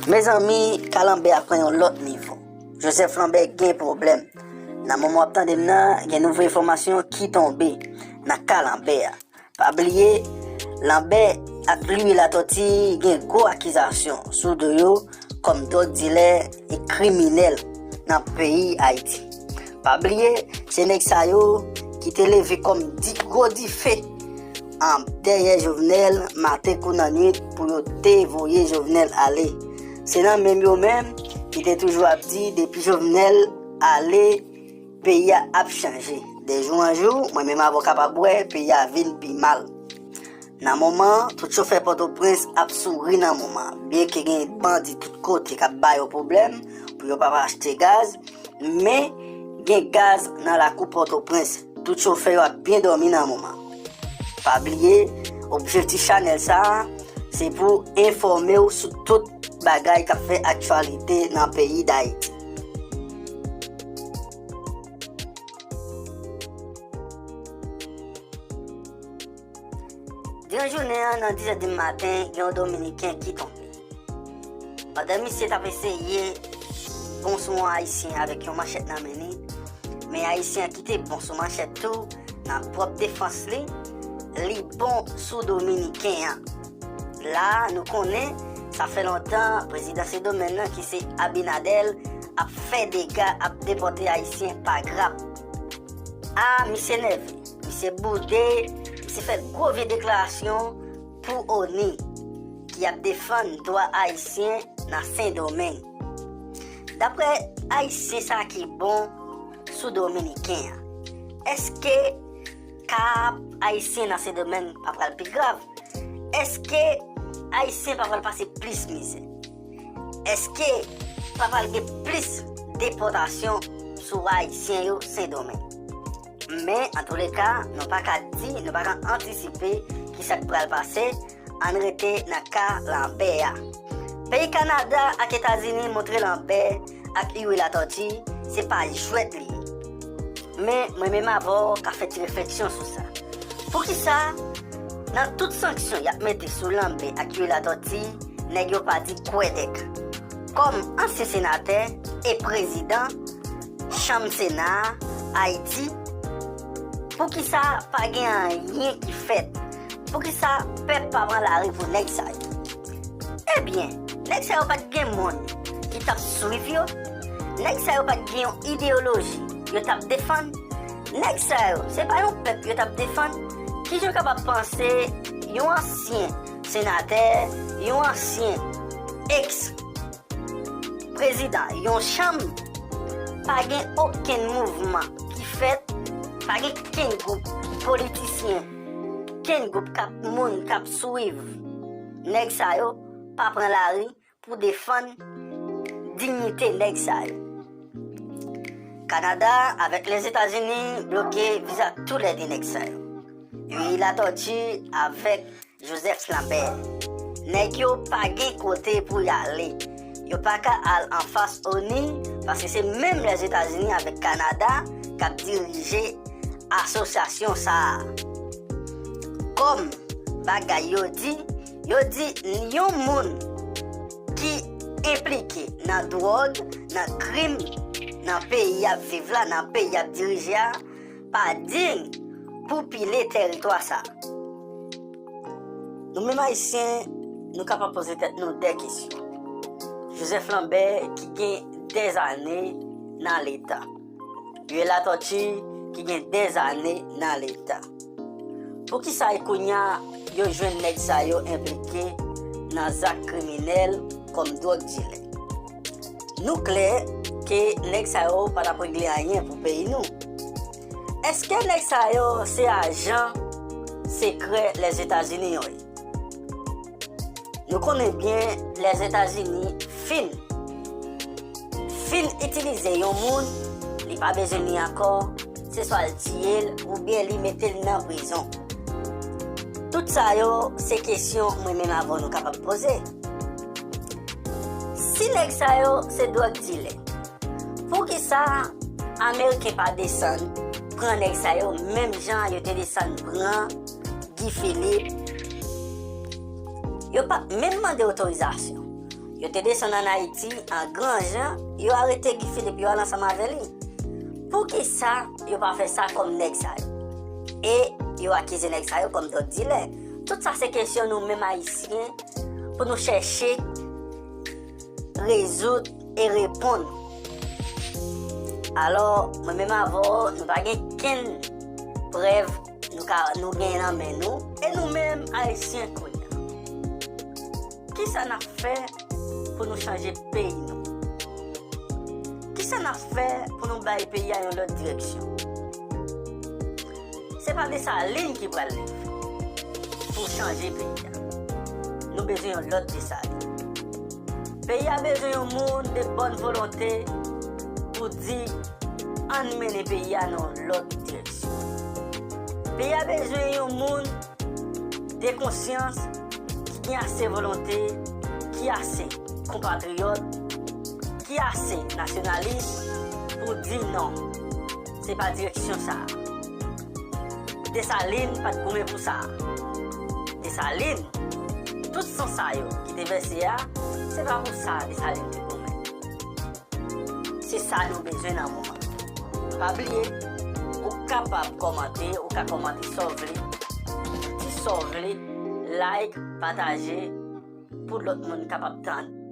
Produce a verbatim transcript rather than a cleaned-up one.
Mezanmi, ka Lanbè a pran yon lòt nivo. Joseph Lanbè gen pwoblèm. Nan moman w ap tande m nan, gen nouvo enfòmasyon ki tonbe nan ka Lanbè a. Pa bliye, Lanbè ak Louis Latortue gen gwo akizasyon sou do yo kòm dwòg dilè e kriminèl nan peyi Ayiti. Pa bliye, se nèg sa yo ki te leve kòm di, gwo dife an dèyè Jovenel maten kou nan nwit pou yo te voye Jovenel ale. Se nan menm yo menm ki te toujou ap di depi Jovenel ale, peyi a ap chanje. De jou an jou, mwen menm avè w kapab wè peyi a vin pi mal. Nan moman, tout chofè Pòtoprens ap souri nan moman. Byenke gen bandi tout kote k ap ba yo pwoblèm pou yo pa achte gaz, men gen gaz nan lakou Pòtoprens. Tout chofè yo ap byen dòmi nan moman. Pa bliye, objektif chanèl sa a, se pou enfòme w sou tout bagay k ap fè aktyalite nan peyi Dayiti. Diran jounen an, nan dis è di maten, gen yon Dominiken ki tonbe. Pandan misye t ap eseye bon sou yon Ayisyen avèk yon manchèt nan men li, men Ayisyen an kite bon sou manchèt tou, nan pwòp defans li, li bon sou Dominiken an. La a, nou konnen, sa fè lontan, prezidan Sendomeng nan, ki se Abinader, ap fè dega, ap depòte Ayisyen pa grap. A, misye nève, misye boude, misye fè gwo vye deklarasyon pou ONI, ki ap defann dwa Ayisyen nan Sendomeng. Daprè Ayisyen sa ki bon sou Dominiken an, èske ka Ayisyen nan Sendomeng pa pral pi grav? Èske Ayisyen pa pral pase plis mizè? Èske pa pral gen plis depòtasyon sou Ayisyen yo Sendomeng? Men, antouleka, nou pa ka di, nou pa ka antisipe ki sa k pral pase, ann rete nan ka Lanbè a. Peyi Kanada ak Etazini montre Lanbè ak Louis Latortue se pa jwèt li ye. Men, mwen menm avè w ka fè ti refleksyon sou sa. Poukisa, nan tout sanksyon y ap mete sou Lanbè ak Louis Latortue, nèg yo pa di kwèdèk? Kòm ansyen senatè e prezidan Chanm Sena a Ayiti, poukisa pa gen anyen ki fèt? Poukisa pèp pa pran lari pou nèg sa yo? Ebyen, nèg sa yo pa t gen moun ki t ap swiv yo. Nèg sa yo pa t gen yon ideyoloji yo t ap defann. Nèg sa yo, se pa yon pèp yo t ap defann. Kijan w kapab panse yon ansyen senatè, yon ansyen eks prezidan yon chanm, pa gen okenn mouvman ki fèt, pa gen kenn gwoup politisyen, kenn gwoup k ap moun k ap swiv nèg sa yo pa pran lari pou defann diyite nèg sa yo. Kanada avèk Lèzetazini bloke viza toulède nèg sa yo. Louis Latortue avèk Joseph Lambert. Nèg yo pa gen kote pou y ale. Yo pa ka al anfas ONI, paske se menm Lèzetazini avèk Kanada k ap dirije asosyasyon sa a. Kòm bagay yo di, yo di yon moun ki enplike nan dwòg, nan krim, nan peyi y ap viv la, nan peyi y ap dirije a, pa diy pou pile tèritwa sa. Nou menm Ayisyen, nou kapab poze tèt nou de kesyon. Joseph Lambert ki gen dèzane nan Leta. Louis Latortue ki gen dèzane nan Leta. Poukisa e kounye a yo jwenn nèg sa yo enplike nan zak kriminèl kòm dwòg dilè? Nou klè ke nèg sa yo pa t ap regle anyen pou peyi nou. Èske nèg sa yo se ajan sekrè Lèzetazini yo ye? Nou konnen byen Lèzetazini fin, fin itilize yon moun, li pa bezwen li ankò, se swa l tiye l oubyen li mete l nan prizon. Tout sa yo se kesyon mwen menm avè w nou kapab poze. Si nèg sa yo se dwòg dilè, poukisa Ameriken pa desann pran nèg sa yo menm jan yo te desann pran Guy Philippe? Yo pa t menm mande otorizasyon. Yo te desann ann Ayiti an gran jan, yo arete Guy Philippe, yo al ansanm avè li. Poukisa yo pa fè sa kòm nèg sa yo? E yo akize nèg sa yo kòm dòg dilè. Tout sa se kesyon nou menm Ayisyen pou nou chèche rezoud e reponn. Alò, mwen menm avè w, nou pa gen kenn prèv nou ka, nou gen nan men nou. E nou menm, Ayisyen kounye a, kisa n ap fè pou nou chanje peyi nou? Kisa n ap fè pou nou bay peyi a yon lòt direksyon? Se pa Desalin ki pral leve pou chanje peyi a. Nou bezwen yon lòt Desalin. Peyi a bezwen yon moun de bòn volonte pou di, ann mennen peyi a nan yon lòt direksyon. Peyi a bezwen yon moun de konsyans ki gen ase volonte, ki ase konpatriyòt, ki ase nasyonalis pou di non, se pa direksyon sa a. Desalin pa t goumen pou sa. Desalin, tout san sa yo ki te vèse a, se pa pou sa Desalin te goumen. Se sa nou bezwen nan moman. Pa bliye, ou kapab kòmante, ou ka kòmante sa w vle. Di sa w vle, like, pataje, pou lòt moun kapab tann.